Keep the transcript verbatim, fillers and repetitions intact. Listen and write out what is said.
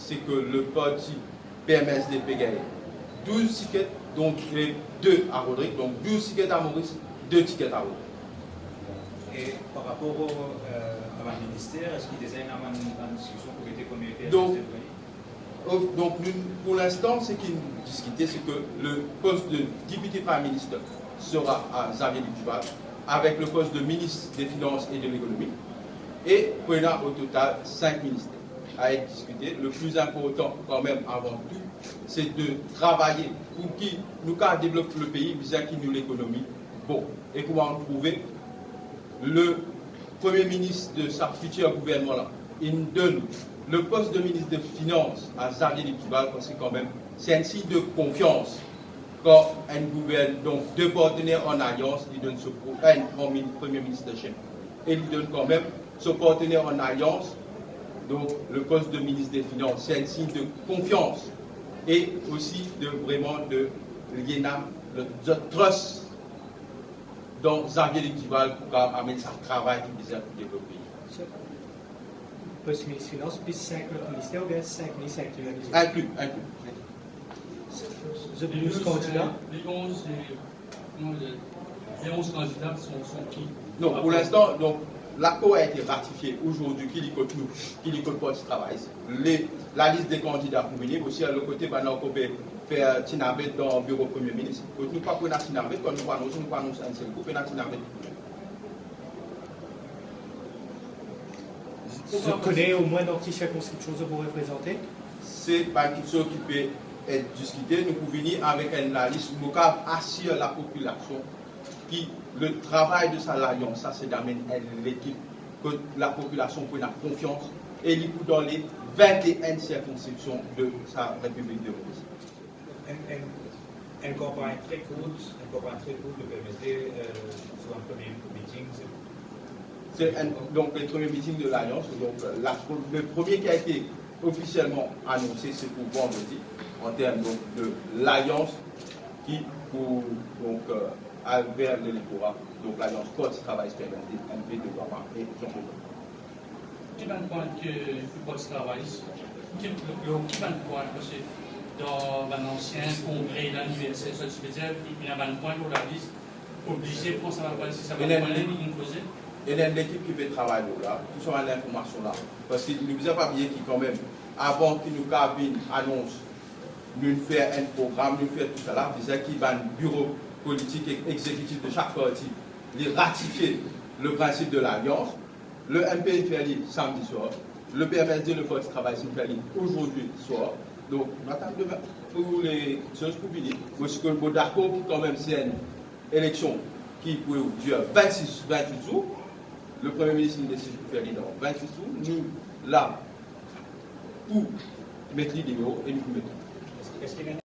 Se ke le parti P M S D pe gagn douz tiket, donk, e de a Rodrig, donk douz tiket a Moris, de tiket a Rodrig. E par rapor, euh, a bann minister, eski deza ena bann, bann diskision pou mete koumie P M S D? Donk, euh, donk, nou, pou linstan, seki nou diskite, se ke le post de Deputy Prime Minister sera a Xavier Luc Duval, avek le post de Ministre des Finances et de l'Economie, e pou ena o total sink minister a et diskite. Le pli inportan kanmem, avan tou, se de travay pou ki nou kapav devlop le pei, bizin ki nou lekonomi bon. E kouma nou trouve, le Premie Minis de sa fitir gouvernman la, inn donn le post de Minis de Finans a Xavier Luc Duval, parski kanmem, se enn sign de konfians kan enn gouvern-, donk, de partner an alians, li donn so pro-, enn Premi-, Premie Minis chef, e li donn kanmem so partner an alians, donk, le post de Minis de Finans. Se enn sign de konfians e osi de, vreman, de, li ena le, zot trust dan Xavier Luc Duval pou kapav amenn sa travay ki bizin pou devlop pei. Post Minis Finans, plis sink lot minister, oubien sink minis inkli? Inkli, inkli. Zot douz kandida? Les onze, euh, non, les, les onze candidats sont, sont qui? Non, pou linstan, donk, lakor a ete ratifie azordi, ki li kot nou, ki li kot Parti Travayis. Le, lalis de kandida pou vini, osi, lot kote, bann ankor pe fer ti navet dan biro Premie Minis. Kot nou, pa pou ena ti navet, kan nou pou anons, nou pou anons enn sel kou, pena ti navet. Zot kone omwin dan ki sirkonskripsion zot pou reprezante? Se bann kiksoz ki pe et diskite. Nou pou vini avek enn lalis, nou kapav asir lapopilasion ki le travay de sa lalians sa, se d'amenn enn lekip ke lapopilasion pou ena konfians, e li pou dan le vinteen sirkonskripsion de sa Repiblik de Moris. Enn, enn, enn kanpagn tre kourt, enn kanpagn tre kourt de P M S D, euh, sou enn premie meeting, se Se enn, donk, le premie meeting de lalians, donk, la, le premie ki a ete ofisielman anonse, se pou vandredi, an term, donk, de lalians ki pou, donk, euh, al ver lelektora, donk, lalians Parti Travayis P M S D, M P de Bama e Jean-Claude. Ki bann pwin ki, ki Parti Travayis, ki, lor ki bann pwin, parski dan bann ansien kongre, laniverser, sa, ti pe dir, ena bann pwin lor lalis, oblize pran sa bann pwin, si sa bann pwin la, nou koze. Ena enn lekip ki pe travay lor la, tou sa bann linformasion la. Parski nou bizin pa bliye ki kanmem, avan ki nou kapav vinn anons, nou fer enn program, nou fer tou sa la, bizin ki bann biro politik ek egzekitif de sak parti, li ratifie le prinsip de lalians. Le M P inn fer li samdi swar, le P M S D, le Parti Travayis, inn fer li azordi swar. Donk, nou atann demin pou le kiksoz pou vini. Mo, si mo dakor ki kanmem se enn eleksion ki pou dir vennsis, vennwit zour, le Premie Minis inn deside pou fer li dan vennwit zour, nou la pou met li deor e nou pou met li.